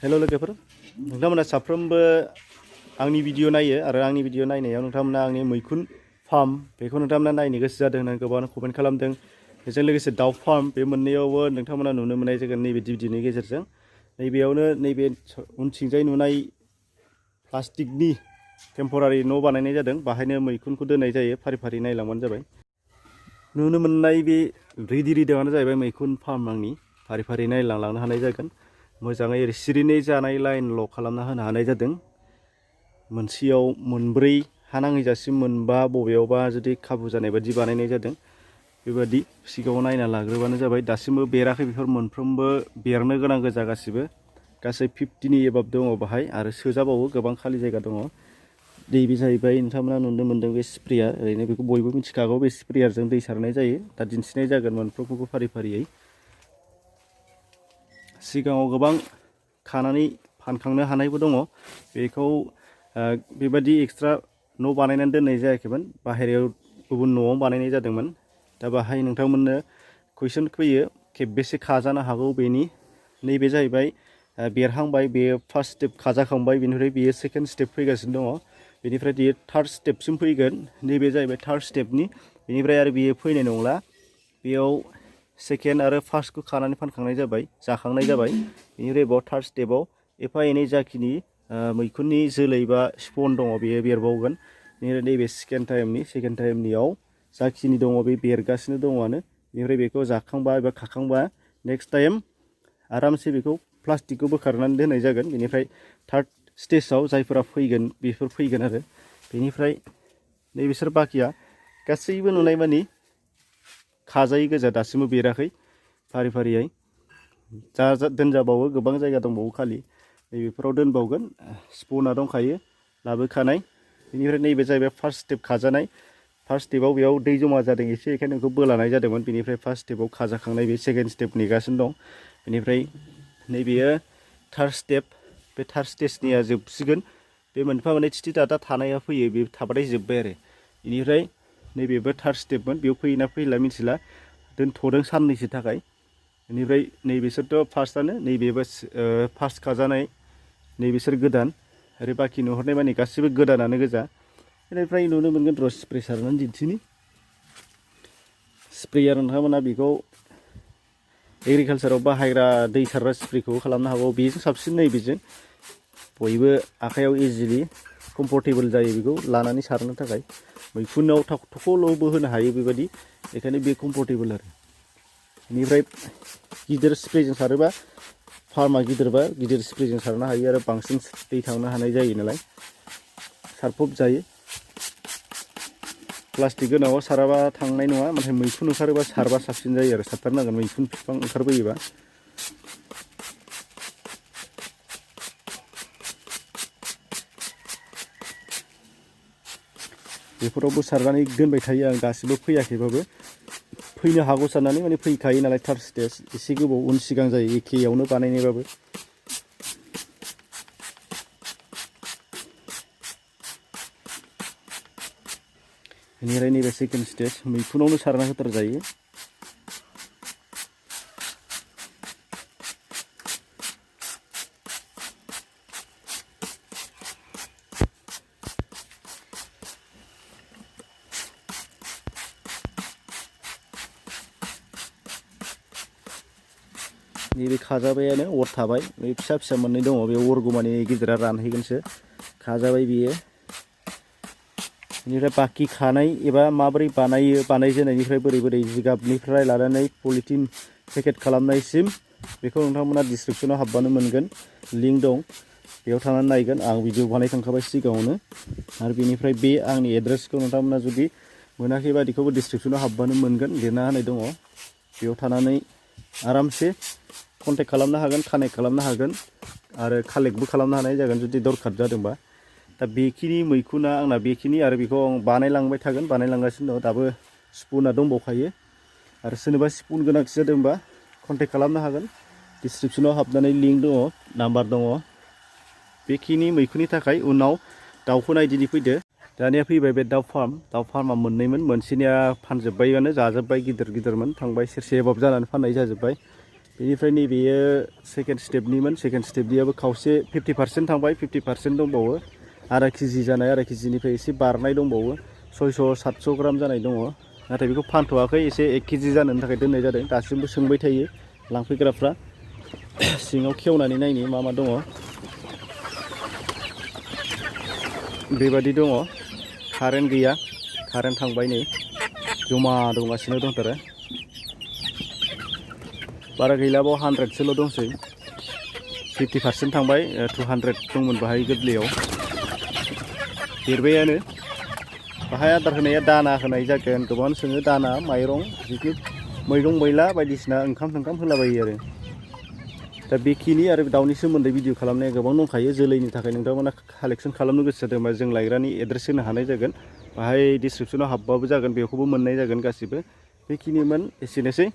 हेल' लोगोफोर नोंथांमोना साफ्रोमबो आंनि भिडिअ नायो आरो आंनि भिडिअ नायनायाव नोंथांमोना आंनि मैखुन फार्म बेखौ नोंथांमोना नायनो गोसो जादों होननानै गोबां कमेन्ट खालामदों। बेजों लोगोसे दाउ फार्म बे मोननैयावबो नोंथांमोना नुनो मोननाय जागोन नैबे भिडिअनि गेजेरजों। नैबेयावनो नैबे उनथिंजाय नुनाय प्लास्टिकनि टेम्परारि न' बानायनाय जादों। बाहायनो मैखुनखौ दोननाय जायो। फारि फारि नायलांबानो जाबाय। नुनो मोननाय बे रेडि रेडियानो जाहैबाय मैखुन फार्म आंनि। फारि फारि नायलांनो हानाय जागोन। मोजाङै सिरिनै जानाय लाइनल' खालामना होनो हानाय जादों। मोनसेयाव मोनब्रै हा नाङैजासिम मोनबा बबेयावबा जुदि खाबु जानाय बादि बानायनाय जादों। बेबादि सिगाङाव नायना लाग्रोबानो जाबाय। दासिमबो बेराखै बेफोर मोनफ्रोमबो बेरनो गोनां गोजा गासिबो। गासै 50नि एबाब दङ बाहाय आरो सोजाबावो गोबां खालि जायगा दङ। नैबे जाहैबाय नोंथांमोना नुनो मोन्दों बे स्प्रेयार। ओरैनो बेखौ बयबो मिथिखागौ बे स्प्रेयारजों दै सारनाय जायो। दा दिन्थिनाय जागोन मोनफ्रोमखौबो फारि फारियै। सिगाङाव गोबां खानानै फानखांनो हानायबो दङ। बेखौ बेबादि एक्सट्रा न' बानायनानै दोननाय जायाखैमोन। बाहेरायाव गुबुन न'आव बानायनाय जादोंमोन। दा बाहाय नोंथांमोननो कुइसन फैयो खेबबेसे खाजानो हागौ बेनि। नैबे जाहैबाय बेरहांबाय बेयो फार्स्ट स्टेप खाजाखांबाय। बेनिफ्राय बेयो सेकेन्ड स्टेप फैगासिनो दङ। बेनिफ्राय बेयो थार्ड स्टेपसिम फैगोन। नैबे जाहैबाय थार्ड स्टेपनि। बेनिफ्राय आरो बेयो फैनाय नंला। बेयाव सेकेन्ड आरो फार्स्टखौ खानानै फानखांनाय जाबाय जाखांनाय जाबाय। बेनिफ्राय बाव थार्ड स्टेपाव एफा एनै जाखिनि मैखुननि जोलै बा स्पन दङ बेयो बेरबावगोन। बेनिफ्राय नैबे सेकेन्ड टाइमनियाव जाखिनि दङ बे बेरगासिनो दङआनो। बेनिफ्राय बेखौ जाखांबा एबा खाखांबा नेक्स्ट टाइम आरामसे बेखौ प्लास्टिकखौ बोखारनानै दोननाय जागोन। बेनिफ्राय थार्ड स्टेजाव जायफोरा फैगोन बेफोर फैगोन आरो। बेनिफ्राय नैबेसोर बाखिया गासैबो नुनाय मानि खाजायै गोजा दासिमबो बेराखै फारि फारियै। दोनजाबावो गोबां जायगा दंबावो खालि। नैबेफोराव दोनबावगोन। स्पना दंखायो लाबोखानाय। बेनिफ्राय नैबे जाहैबाय फार्स्ट स्टेप खाजानाय। फार्स्ट स्टेपाव बेयाव दै जमा जादों एसे बेखायनो बेखौ बोलानाय जादोंमोन। बेनिफ्राय फार्स्ट स्टेपाव खाजाखांनाय बे सेकेन्ड स्टेप नेगासिनो दं। बेनिफ्राय नैबेयो थार्ड स्टेप। बे थार्ड स्टेजनिया जोबसिगोन। बे मोनफा मोननै थिथि दादा थानाया फैयो बे थाबाथाय जोब्बाय आरो। बेनिफ्राय नैबेबो थार्ड स्टेपमोन बेयाव फैयोना फैला मिथिला दोनथ'दों साननैसो थाखाय। बेनिफ्राय नैबेसोरथ' फार्स्टआनो नैबेबो फार्स्ट खाजानाय नैबेसोर गोदान आरो बाखि नुहरनाय मानि गासिबो गोदानानो गोजा। बेनिफ्राय नुनो मोनगोन र' स्प्रे सारनानै दिन्थिनि। स्प्रेयार नोंथांमोना बेखौ एग्रिकालसाराव बाहायग्रा दै सारग्रा स्प्रेखौ खालामनो हागौ। बेजों साबसिन नैबेजों बयबो आखाइयाव इजिलि कम्फर्टेबोल जायो बेखौ लानानै सारनो थाखाय। मैखुनाव थख'ल'बो होनो हायो बेबायदि। बेखायनो बे कम्फर्टेबोल आरो। बेनिफ्राय गिदिर स्प्रेजों सारोबा फार्मा गिदिरबा गिदिर स्प्रेजों सारनो हायो आरो बांसिन दै थांनो हानाय जायो नालाय सारफब जायो। प्लास्टिक गोनाङाव साराबा थांनाय नङा। नाथाय मैखुन ओंखारोबा सारबा साबसिन जायो आरो। सारथारनांगोन मैखुन बिफां ओंखारबोयोबा। बेफोरावबो सारनानै दोनबाय थायो आं गासिबो फैयाखैबाबो। फैनो हागौ साननानै माने फैखायो नालाय थार्ड स्टेज एसे गोबाव उन सिगां जायो एखेयावनो बानायनायबाबो। बेनिफ्राय नैबे सेकेन्ड स्टेज मैखुनावनो सारना होथार जायो। नैबे खाजाबायानो अर थाबाय। बे फिसा फिसा मोननै दङ बे अरगौमानि गिदिरा रानहैगोनसो। खाजाबाय बियो। बेनिफ्राय बाखि खानाय एबा माबोरै बानायजेननायनिफ्राय बोरै जिगाबनिफ्राय लानानै पलिटिन पेकेट खालामनायसिम बेखौ नोंथांमोना डिसक्रिपसनाव हाबबानो मोनगोन। लिंक दं बेयाव थांनानै नायगोन। आं भिडिअ बानायखांखाबाय सिगाङावनो। आरो बेनिफ्राय बे आंनि एड्रेसखौ नोंथांमोना जुदि मोनाखैबा बेखौबो डिसक्रिपसनाव हाबबानो मोनगोन। लिरना होनाय दङ। बेयाव थानानै आरामसे कन्टेक्ट खालामनो हागोन कानेक्ट खालामनो हागोन आरो कालेक्टबो खालामनो हानाय जागोन जुदि दरखार जादोंबा। दा बेखिनि मैखुना आंना बेखिनि आरो बेखौ आं बानायलांबाय थागोन बानायलांगासिनो दं। दाबो स्पुना दंबावखायो आरो सोरनोबा स्पुन गोनांथि जादोंबा कन्टेक्ट खालामनो हागोन। डिसक्रिपसनाव हाबनानै लिंक दङ नाम्बार दङ। बेखिनि मैखुननि थाखाय उनाव दाउखौ नायदिनि फैदो। दानिया फैबाय बे दाउ फार्मा मोननैमोन। मोनसेनिया फानजोब्बायानो जाजोब्बाय गिदिरमोन थांबाय सेरसे एबाब जानानै फाननाय जाजोब्बाय। बेनिफ्राय नैबेयो सेकेन्ड स्टेपनिमोन सेकेन्ड स्टेपनियाबो खावसे 50% थांबाय 50% दंबावो आधा केजि जानाय आधा केजिनिफ्राय एसे बारनाय दंबावो 600-700 ग्राम जानाय दङ नाथाय बेखौ फानथ'वाखै एसे 1 केजि जानो थाखाय दोननाय जादों दासिमबो सोंबाय थायो लांफैग्राफ्रा सिङाव खेवनानै नायनि मा मा दङ बेबादि दङ कारेन्ट गैया कारेन्ट थांबाय नै जमा दंगासिनो दंथारो बारा गैला बाव 100सोल' दंसै 50% थांबाय 200 दंमोन बाहाय गोरलैयाव देरबायानो बाहाय आदार होनाया दाना होनाय जागोन गोबां सोङो दाना माइरं जिखुनु मैगं मैला बायदिसिना ओंखाम होलाबायो आरो दा बेखिनि आरो दाउनि सोमोन्दै भिडिअ खालामनाया गोबां दंखायो जोलैनि थाखाय नोंथांमोना कालेक्सन खालामनो गोसो जादोंबा जों लायग्रानि एड्रेस होनो हानाय जागोन बाहाय डिसक्रिपसनाव हाबबाबो जागोन बेखौबो मोननाय जागोन गासिबो बेखिनिमोन एसेनोसै